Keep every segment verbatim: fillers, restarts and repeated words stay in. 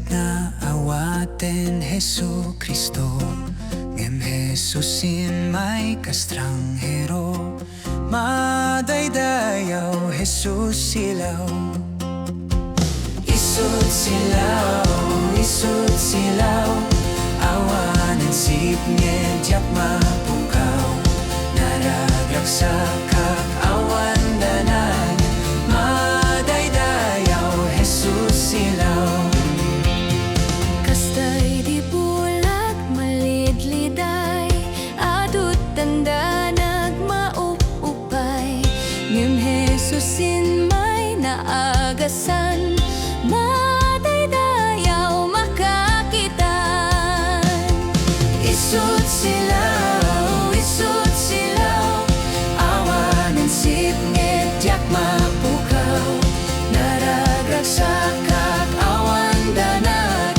Naawaten Jesu-Cristo, ngem Jesus immay kastrangero. Madaydayaw, Jesus silaw. Isut' silaw, isut' silaw, awanen sipnget diak mapukaw. Naragragsakak awan danag, madaydayaw, Jesus silaw. Kasdiay di bulag malidliday, adut dandanag maup-upay, ngem Jesus immay naagasan, madaydayaw makakitan. Isut' silaw, isut' silaw, awanen sipnget diak mapukaw. Naragragsakak awan danag,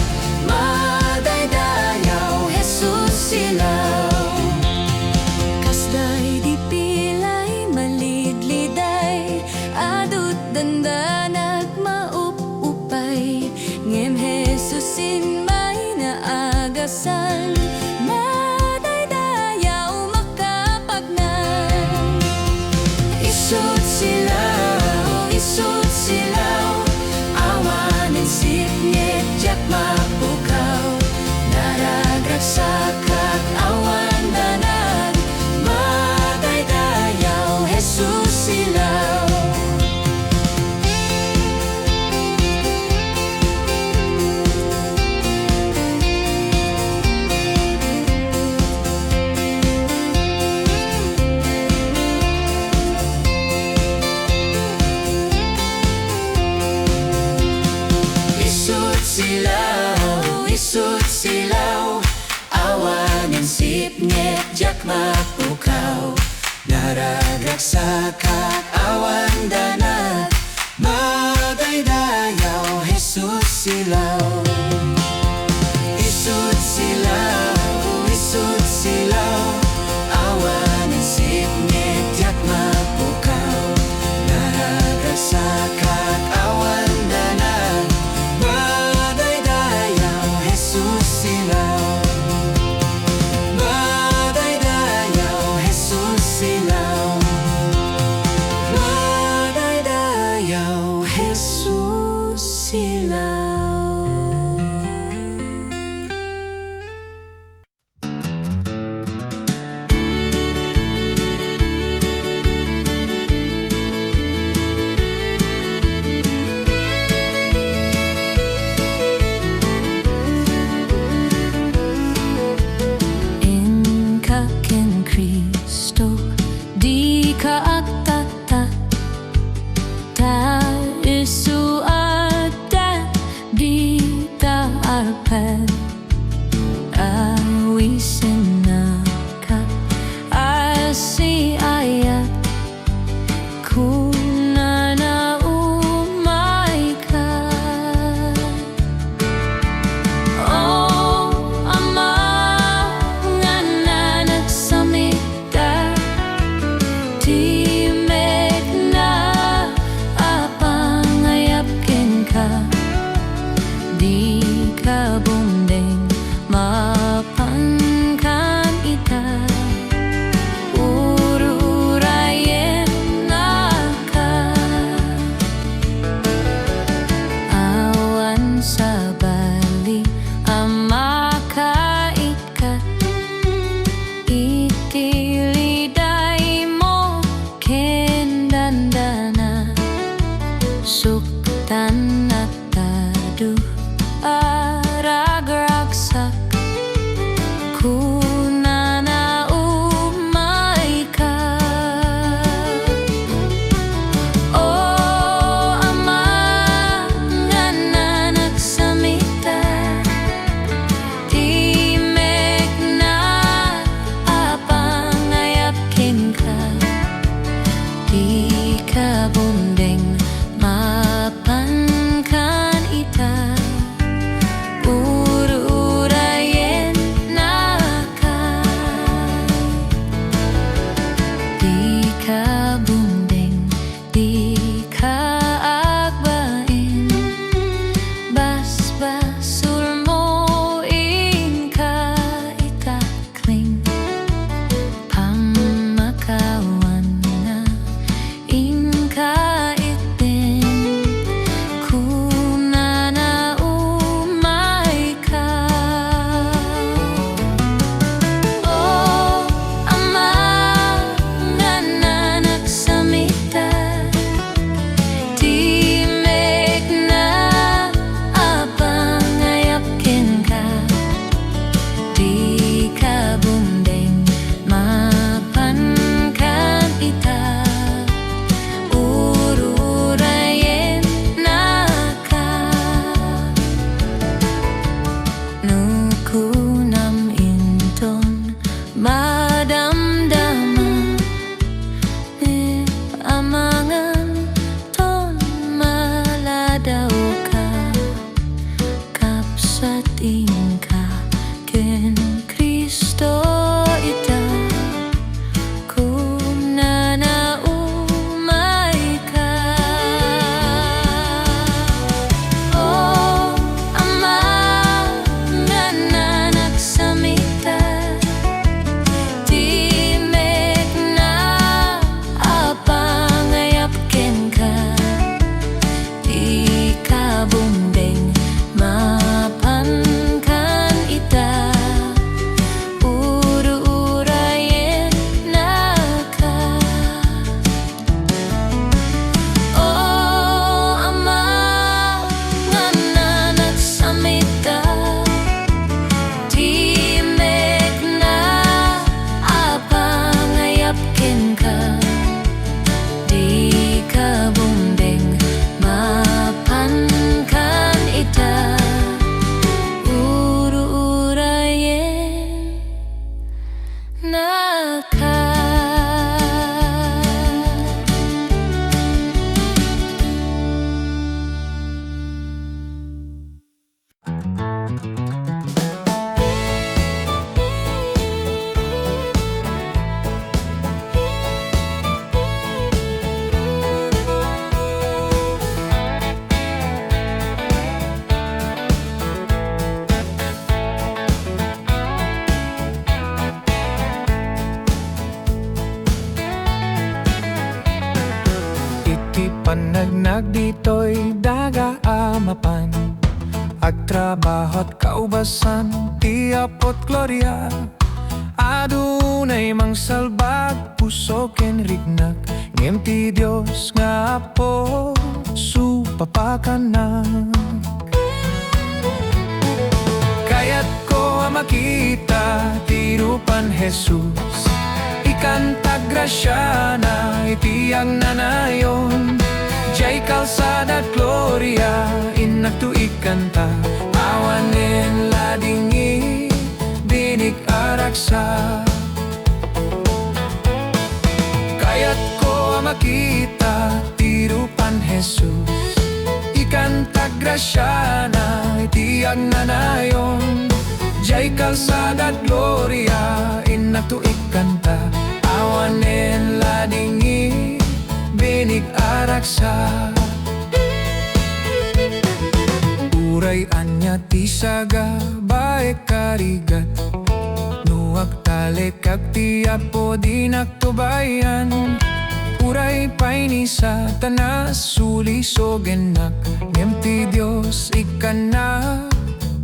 madaydayaw, Jesus silaw. Kasdiay di pilay malidliday, adut dandanag maup-upay, ngem Jesus immay naagasan, madaydayaw makapagnaan. Isut' silaw, isut' silaw, awanen sipnget diak mapukaw. Naragragsakak awan danag, madaydayaw, Jesus silaw. Isut' silaw, isut' silaw, awanen sipnget diak mapukaw. Naragragsakak awan danag, madaydayaw, Jesus silaw. Isut' silaw, isut' silaw, awanen sipnget diak mapukaw. Naragragsakak awan danag, madaydayaw, Jesus silaw. Madaydayaw, Jesus silaw. Madaydayaw, Jesus silaw. Inka ken Cristo, dika agtatta, ta isu adda dita alpad. Awisennaka, asiayat, kunana, umayka. O Ama nga nanagsamit, ta timekna a pangayab kenka, dika bumdeng mapankan ita. Ururayennaka. Awan sabali a maka- ket iti lidaymo ken dandana, suktan natado a ragragsak, kunana, umayka. O Ama nga nanagsamita, timekna a pangayab kenka, dika bumdeng mapankan ita. Ururayennaka, dika bumdeng, dika agbain, basbas ti pannagnak ditoy daga a mapan. Agtrabaho ket kaubasan ti Apo't Gloria. Adunay mangsalbag puso ken riknak, ngem ti Dios nga Apo supapakanak. Kayatko a makita ti rupan Jesus, ikanta grasiana iti agnanayon. Diay kalsadad Gloria, innakto ikanta, awanen ladingit, binig a ragsak. Kayatko a makita ti rupan Jesus, ikanta grasiana iti agnanayon. Diay kalsadad Gloria, innakto ikanta, awanen ladingit, binig a ragsak. Uray ania ti saga, baek a rigat, no agtalekak ti Apo, dinak tubayan. Uray pay ni Satanas sulisogennak, ngem ti Dios ikkannak,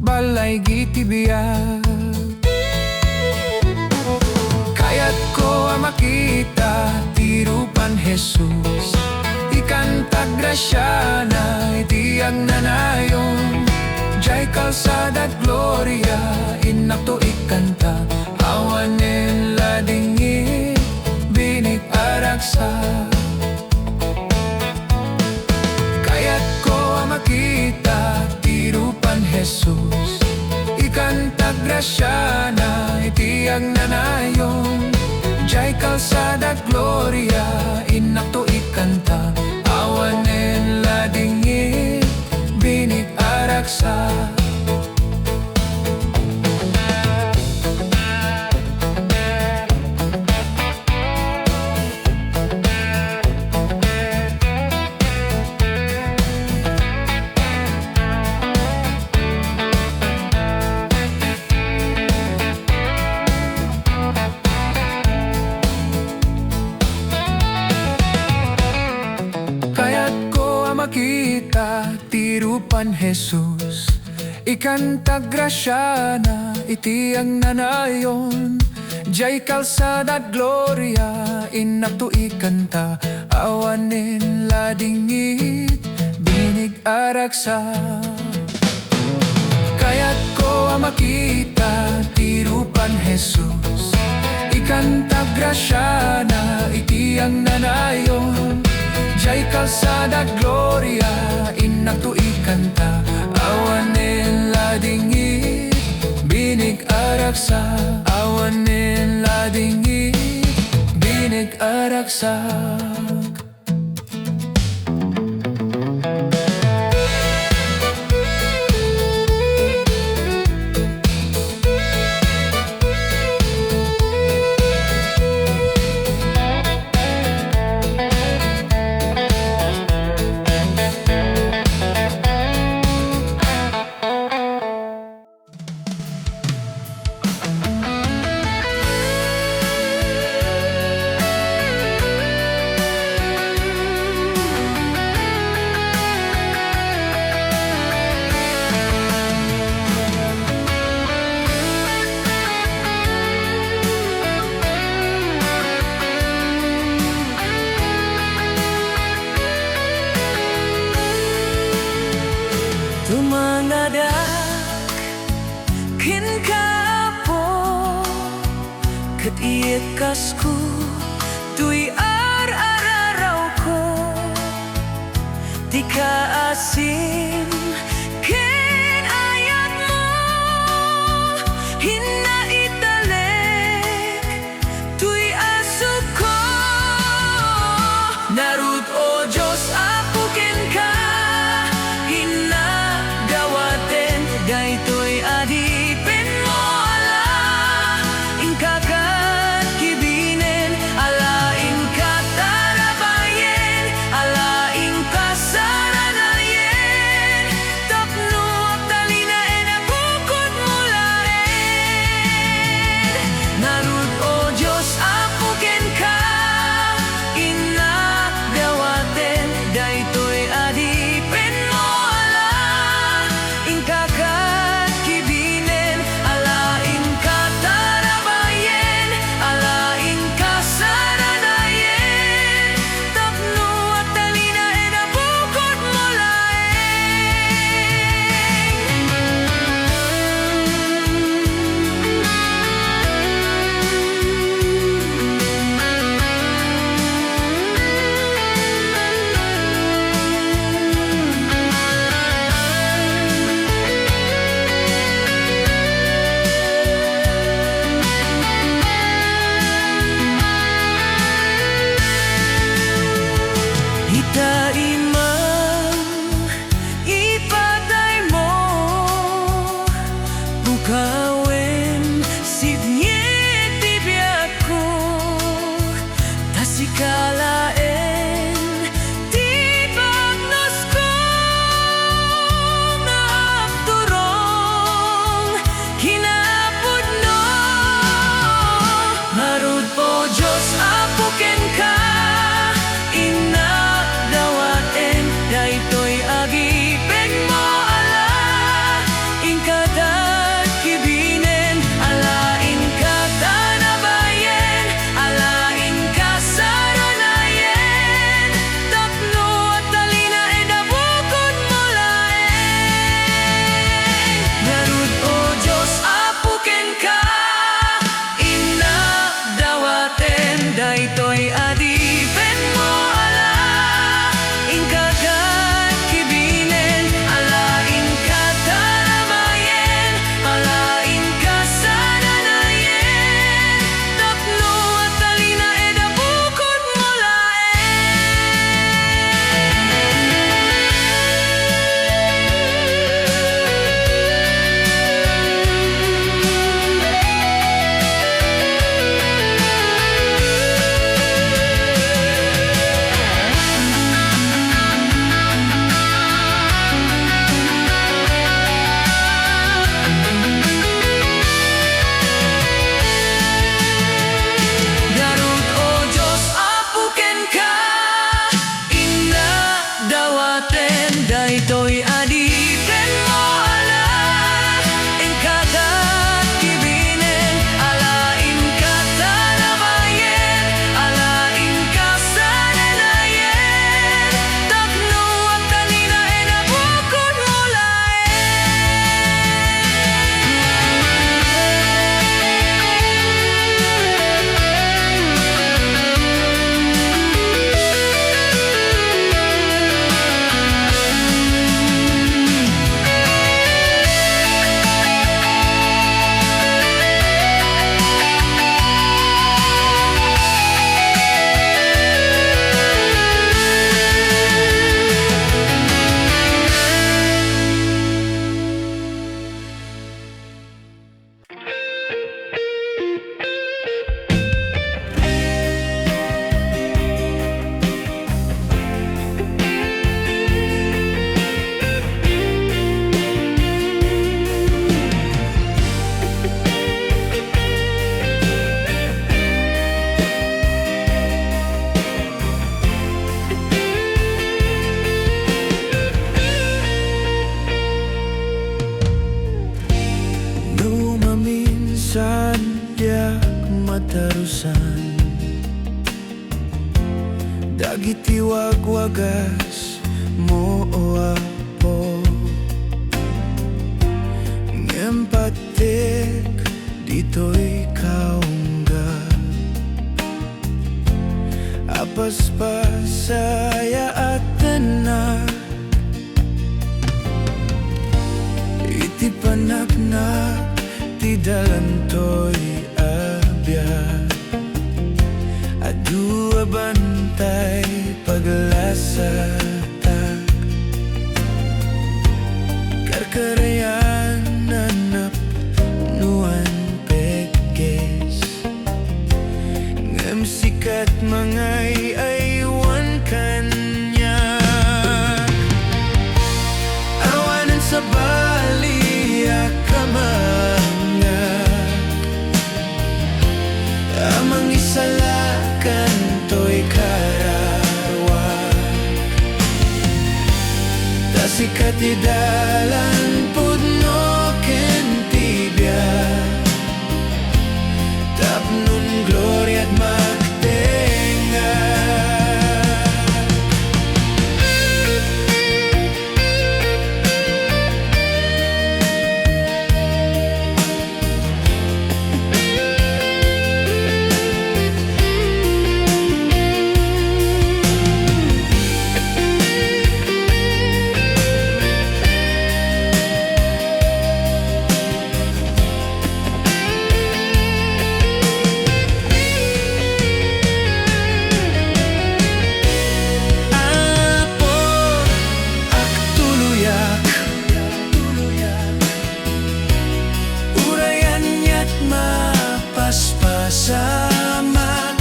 balaygi ti biag. Kayatko a makita ti rupan Jesus, ikanta grasiana iti agnanayon. Diay kalsadad Gloria, innakto ikanta, awanen ladingit, binig a ragsak. Kayatko a makita ti rupan Jesus, ikanta grasiana iti agnanayon. Diay kalsadad Gloria, innakto ikanta, awanen ladingit, binig a ragsak. Kayatko a makita ti rupan Jesus, ikanta grasiana iti agnanayon. Diay kalsadad Gloria, innakto ikanta, awanen ladingit, binig a ragsak. Kayatko a makita ti rupan Jesus, ikanta grasiana iti agnanayon. Diay kalsadad Gloria, innakto ikanta, awanen ladingit, binig a ragsak, awanen ladingit, binig a ragsak. Tumangadak kenka, Apo, ket iyekkasko toy ar-ararawko. Ti kaasim ken ayatmo, inna italek toy asukko. Ngarud, O Dios, Apo, kenka, inna dawaten daytoy adipenmo a la. Inka ket kibinen a la, inka San dagiti wagwagasmo, O Apo, ngem pattiek ditoy kaungga a paspasayaatennak iti panaknak ti dalan toy a biag. Adu a bantay paglasatak, karkarayan a napnoan pegges, ngem sika ti mangay-aywan kaniak. Awanen sabali a kamangngak a mangisalakan toy kararuak, ta sika ti dalan pudno ken ti biag, tapno iti gloriat magtengngak. Apo, agtuloyak. Uray aniat mapaspasamak,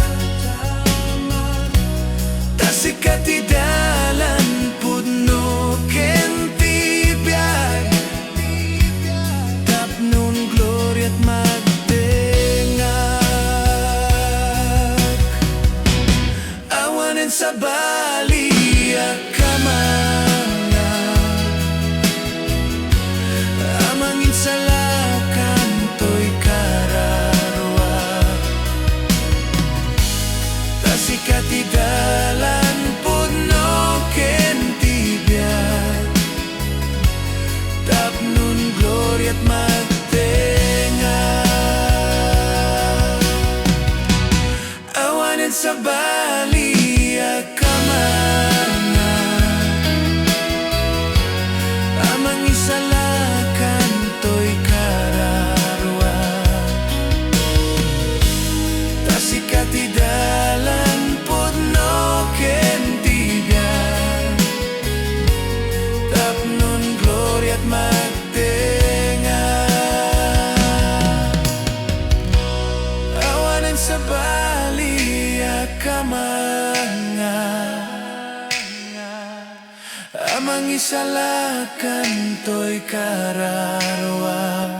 ta sika ti dalan pudno ken ti biag, tapno iti gloriat magtengngak. Awanen sabali a kamangngak a mangisalakan toy kararuak, ta sika ti dalan pudno ken ti biag, tapno iti gloriat magtengngak. Awanen sabali a kamangngak a mangisalakan toy kararuak, ta sika ti dalan pudno ken ti biag, tapno iti gloriat magtengngak. Awanen sabali a kamangngak a mangisalakan toy kararuak,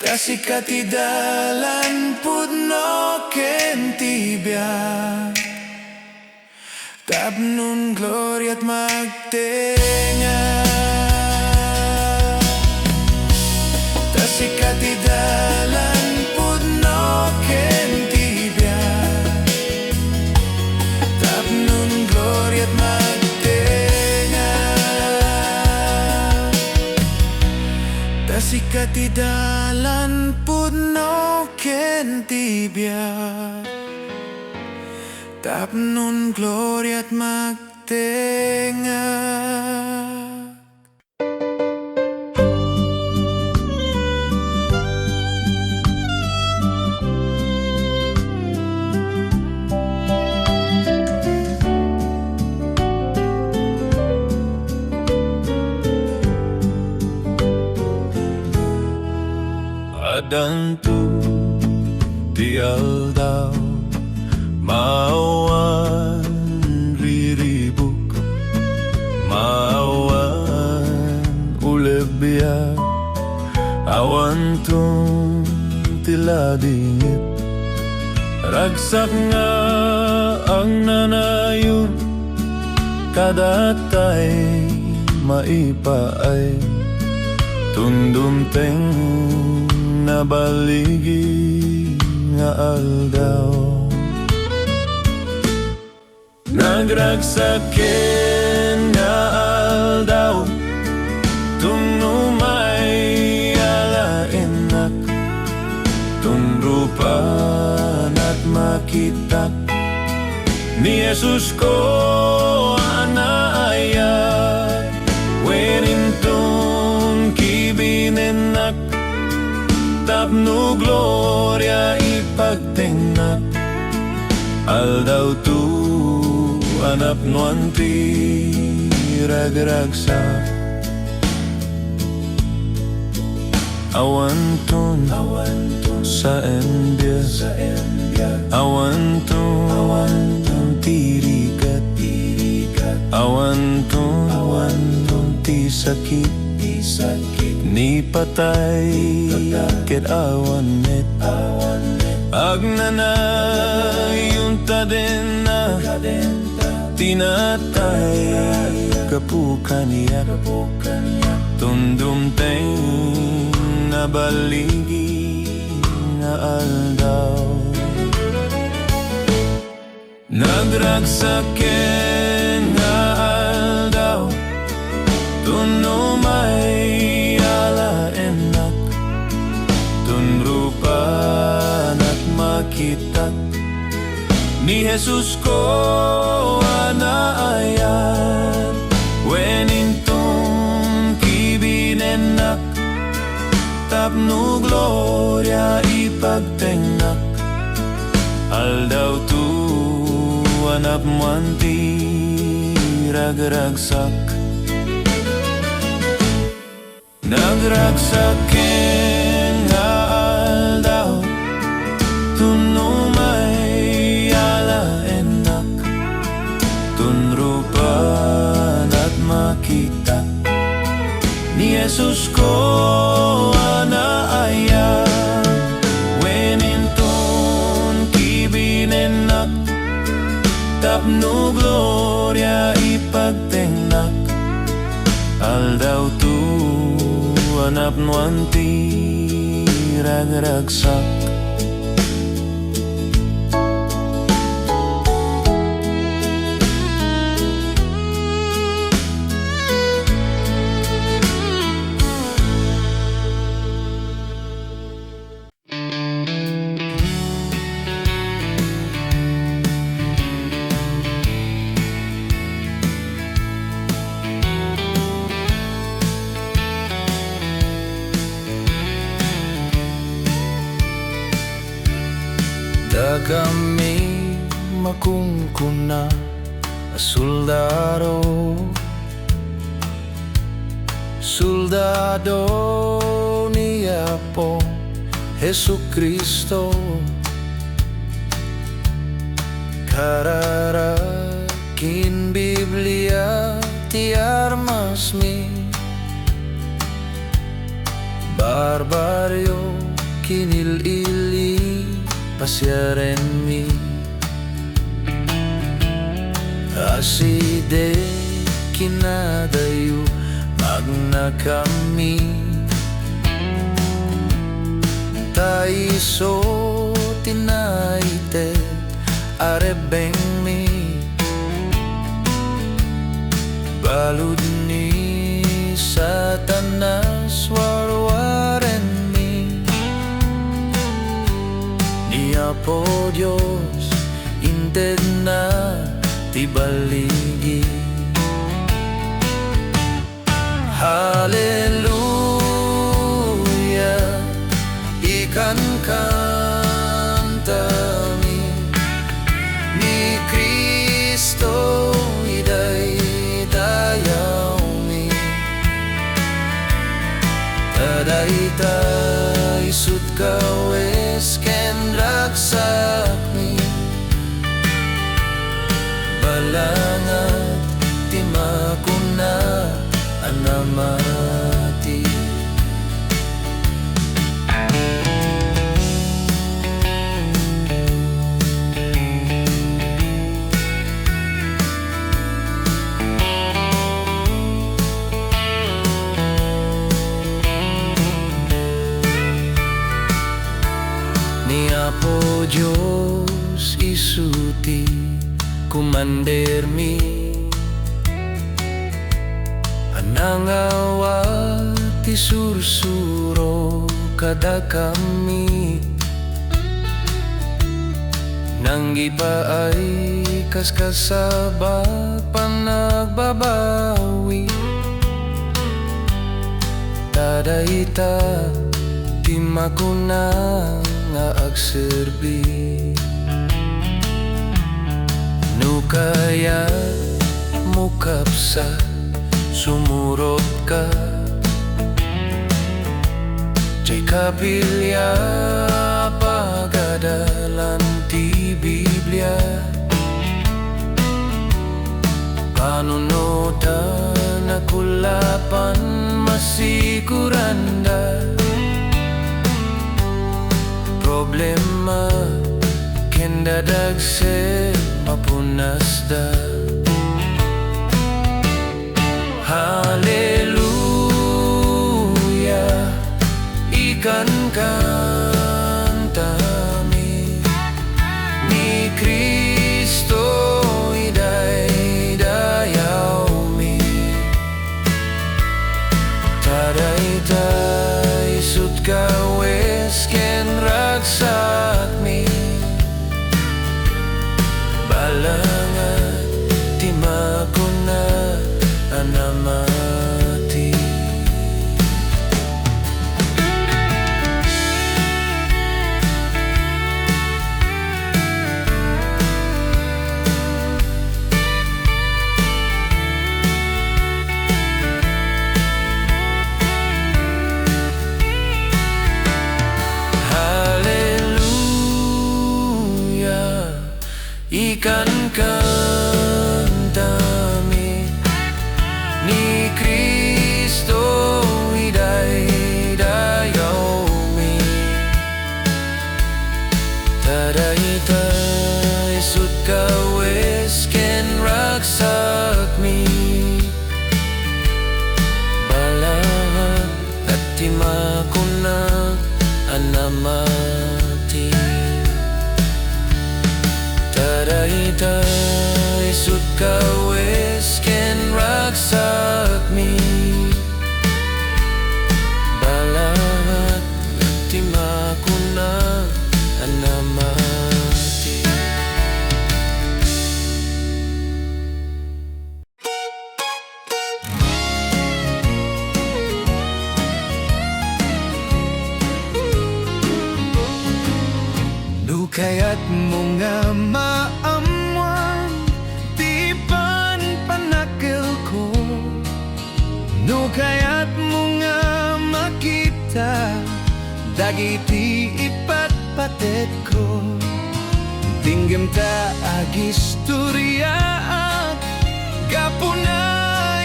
ta sika ti dalan pudno ken ti biag, tapno iti gloriat magtengngak. Ta sika ti dalan pudno ken ti biag, tapno iti gloriat magtengngak. Ta sika ti dalan pudno ken ti biag, tapno iti gloriat magtengngak. Addanto ti aldaw, maawan riribuk, maawan ulebiak, awanton ti ladingit. Ragsak nga agnanayon, kadatay maipaay, ton dumteng naballigi nga aldaw. Nagragsak ken nga aldaw, tun umay alaennak, tun rupanak makitak. Ni Jesusko a naayat, wen intun kibinennak, tapno gloria ipagtengnak. Aldawto a napnoan ti ragragsak. Awanton, awanton saen biag, saen biag. Awanton, awanton ti rigat, ti rigat. Awanton, awanton ti sakit, ti sakit. Ni patay, ni patay. Ket awan met, awan met. Agnanayon ta denna, ta denna. Ti natay gapu kaniak, tun dumteng naballigi nga aldaw. Nagragsak ken nga aldaw, tun umay alaennak, tun rupanak makitak. Ni Jesusko a naayat, wen intun kibinennak, tapno gloria ipagtengnak. Aldawto a napnoan ti ragragsak. Nagragsak ken nga aldaw, tun umay alaennak, tun rupanak makitak. Ni Jesusko a naayat, wen intun kibinennak, tapno gloria ipagtengnak. Aldawto a napnoan ti ragragsak. Dakami makunkuna a soldado, soldado ni Apo Jesu-Cristo. Kararag ken Biblia ti armasmi. Barbario ken il-ili pasiarenmi. Asideg ken adayo agnakami. Ta isu ti naited a rebbengmi. Balud ni Satanas warwarenmi. Ni Apo Dios intedna ti balligi. Haleluya, ikankantami ni Cristo idaydayawmi. Ta dayta isut' kawes ken ragsakmi. Balangat ti makuna a namati. Kumandermi a nangawa ti sursuro kadakami. Nanggipaay kas kasaba panagbabawi. Ta dayta ti makuna nga agserbi. No kayatmo, kabsat, sumurotka. Diay kapilia a pagadalan ti Biblia. Panunotan a kulapan, masiguranda. Problema ken dadagsen, mapunasda. Haleluya, ikankantami. Ni Cristo idaydayawmi. Ta dayta isu't kawes ken ragsakmi. Balangat ti makuna a namati. Haleluya, ikankantami. Ni Cristo idaydayawmi. Ta dayta isu't kawes ken ragsakmi. Balangat ti makuna a namati. Ta dayta isu't kawes ken ragsakmi. Balangat ti makuna a namati. No kayatmo nga maammoan ti panpanakkelko, no kayatmo nga makita dagiti ipatpateg ko. Denggem ta agistoriaak, gapuna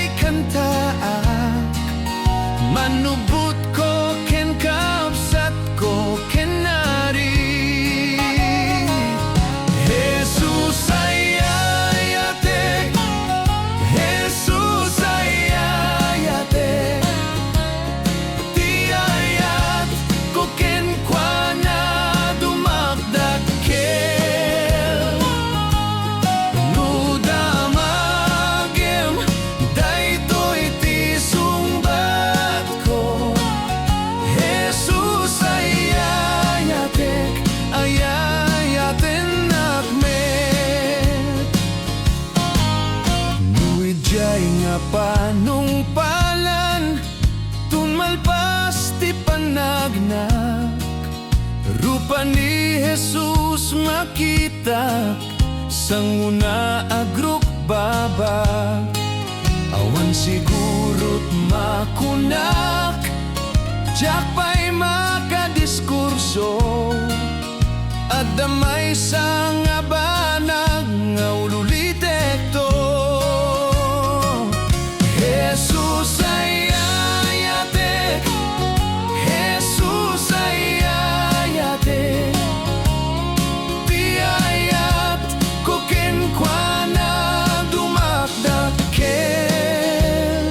ikantaak, manubotko ken kabsatko ken Ari. Jesus, ayatek. Jesus, ayatek. Ti ayatko kenkuana dumakdakkel. No damagem, daytoy ti sungbatko. Jesus, ayayatek, ayayatennak met. No idiay nga panungpalan, ton malpas ti panagnak, rupa ni Jesus makitak, sanguna agrukbabak. Awan sigurot makunak, diak pay makadiskurso. Adda maysa nga banag nga ululitekto. Jesus, ayayatek. Jesus, ayayatek. Ti ayatko kenkuana dumakdakkel.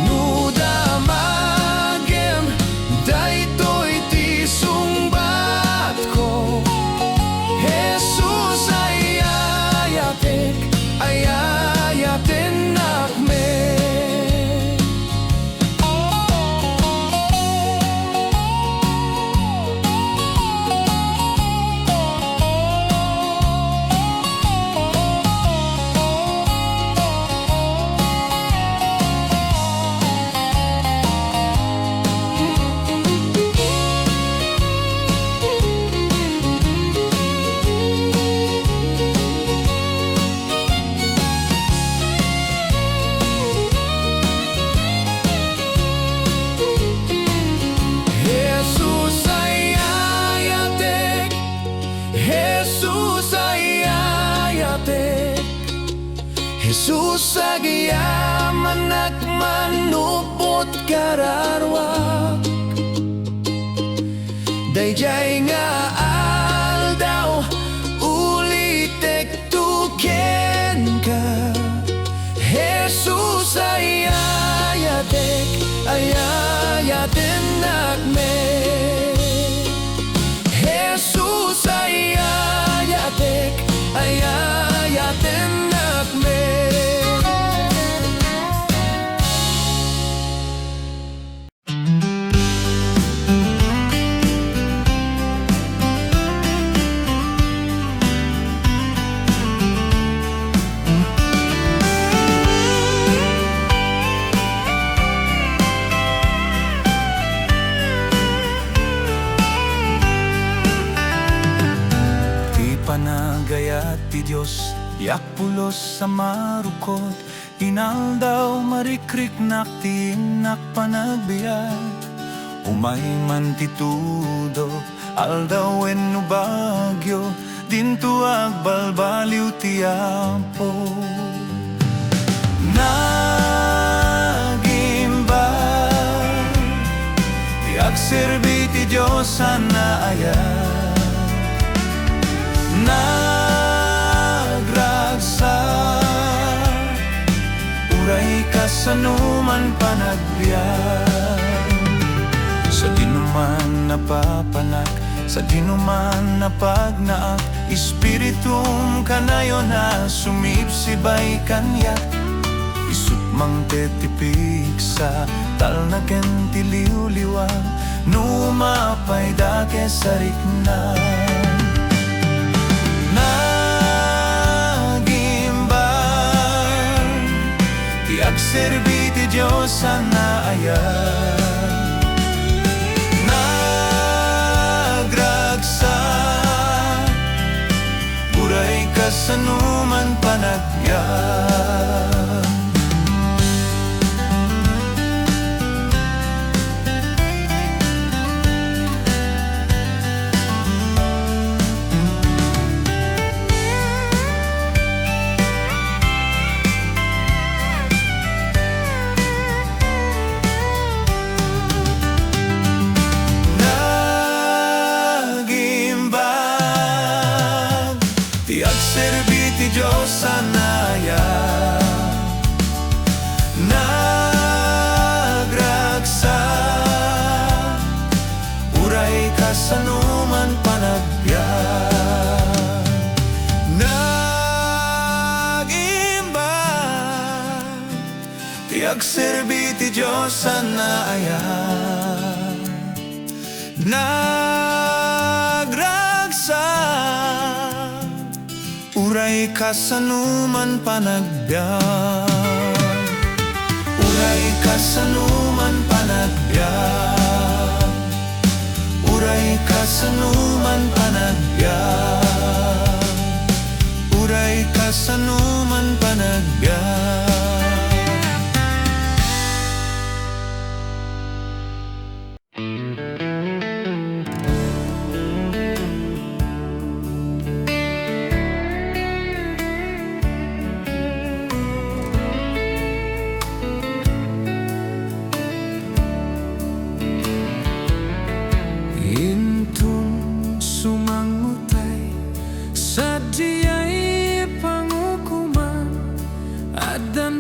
No damagem, daytoy ti sungbatko. Jesus, ay, Jesus, agyamanak manupot kararuak. Daydiay nga aldaw, ulitekto kenka. Jesus, ayayatek, ayayatennak met. Jesus, ayayatek, ayayatennak met. Ti panagayat ti Dios, diak pulos a marukot. Inaldaw, marikriknak ti innak panagbiag. Umay man ti tudo, aldaw wenno bagyo, dinto agbalbaliw ti Apo. Nagimbag ti agserbi ti Dios a naayat. Nagragsak, uray kasano man panagbiag. Sadino man napapanak, sadino man napagnaak, espiritum kanayon a sumibsibay kaniak. Isut' mangted ti pigsa, talnaken ti liwliwa, no umapay dakes a rikna. Nagimbag ti agserbi ti Dios a naayat. Nagragsak, uray kasano man panagbiag. Nagimbag ti agserbi ti Dios a naayat. Nagragsak, uray kasano man panagbiag. Nagimbag ti agserbi ti Dios a naayat. Nagragsak, uray kasano man panagbiag. Uray kasano man panagbiag. Uray kasano man panagbiag. Uray kasano man panagbiag. Inton sumangutay, sadiay pangukoman, adda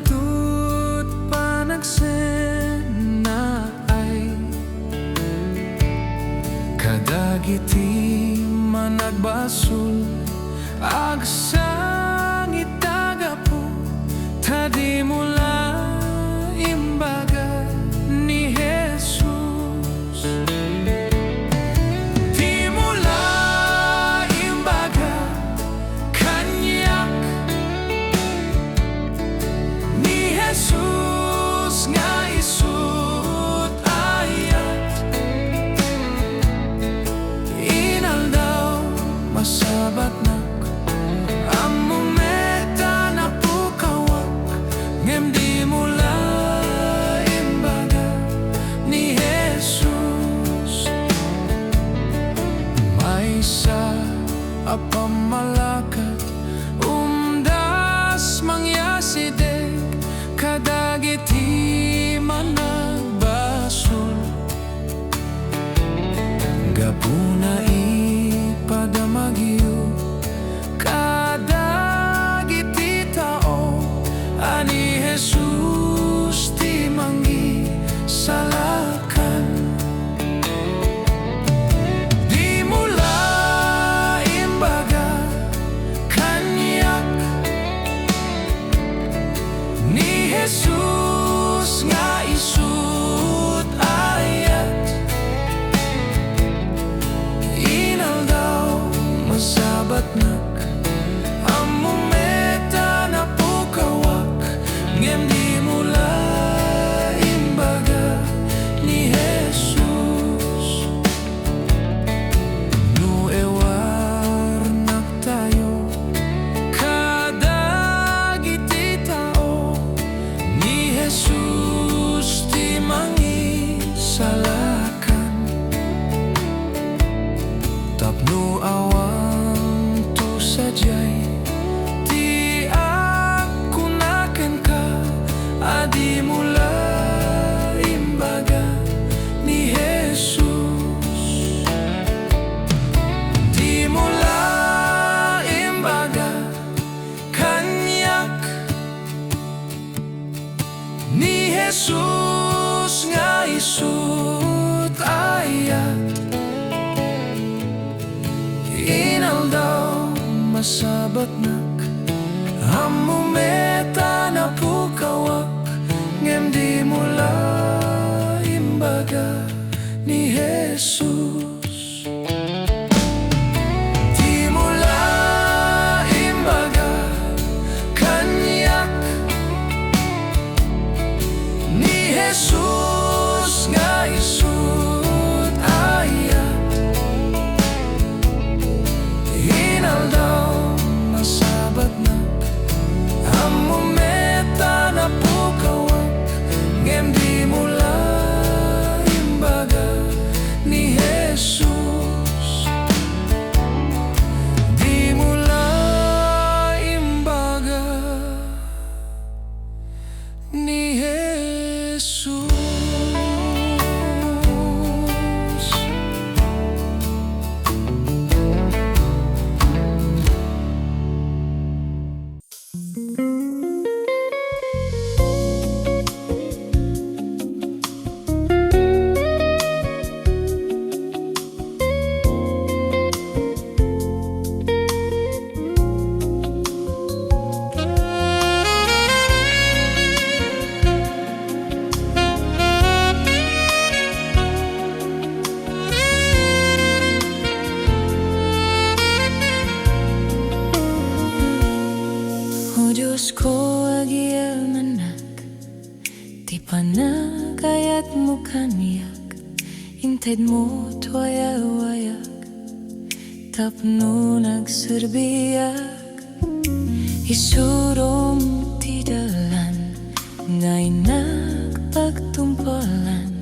Jesus nga isut' ayat, inaldaw masabatnak. Ammom met a napukawak, ngem dimo la imbaga ni Jesus. Dimo la imbaga kaniak ni Jesus nga isut' ayat, inaldaw masabatnak. Ammom met a napukawak, ngem dimo la imbaga ni Jesus. Dimo la imbaga ni Jesus. O Diosko, agyamanak ti panagayatmo kaniak. Intedmo ti wayawayak tapno nagserbiak. Isurom ti dalan nga innak pagtungpalan,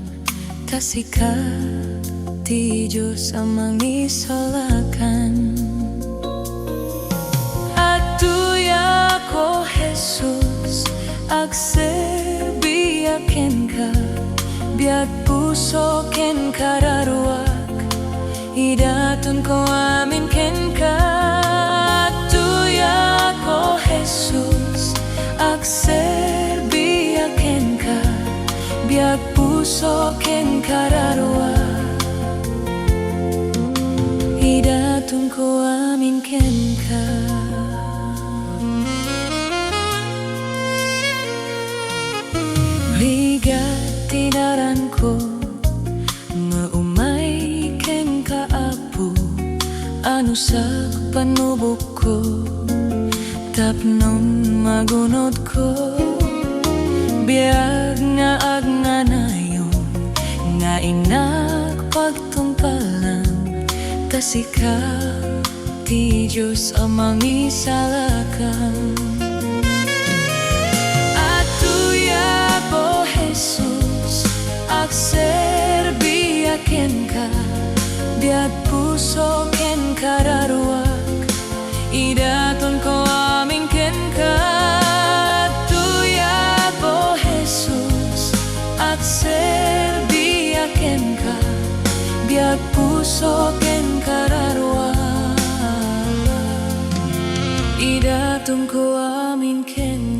ta sika ti Dios a mangisalakan. Adtoyak, O Jesus, agserbiak kenka, biag puso ken kararuak. Idatonko amin kenka. Adtoyak, O Jesus, agserbiak kenka, biag puso ken kararuak. Idatonko amin kenka. Rigat ti naranko nga umay kenka, Apo, anusak panubokko tapno magunodko. Biag nga agnanayon nga innak pagtungpalan, ta sika ti Dios a mangisalakan. Adtoyak, O Jesus, agserbiak kenka, biag puso ken kararuak. Idatonko amin kenka. Adtoyak, O Jesus, agserbiak kenka, biag puso ken kararuak. Idatonko amin kenka.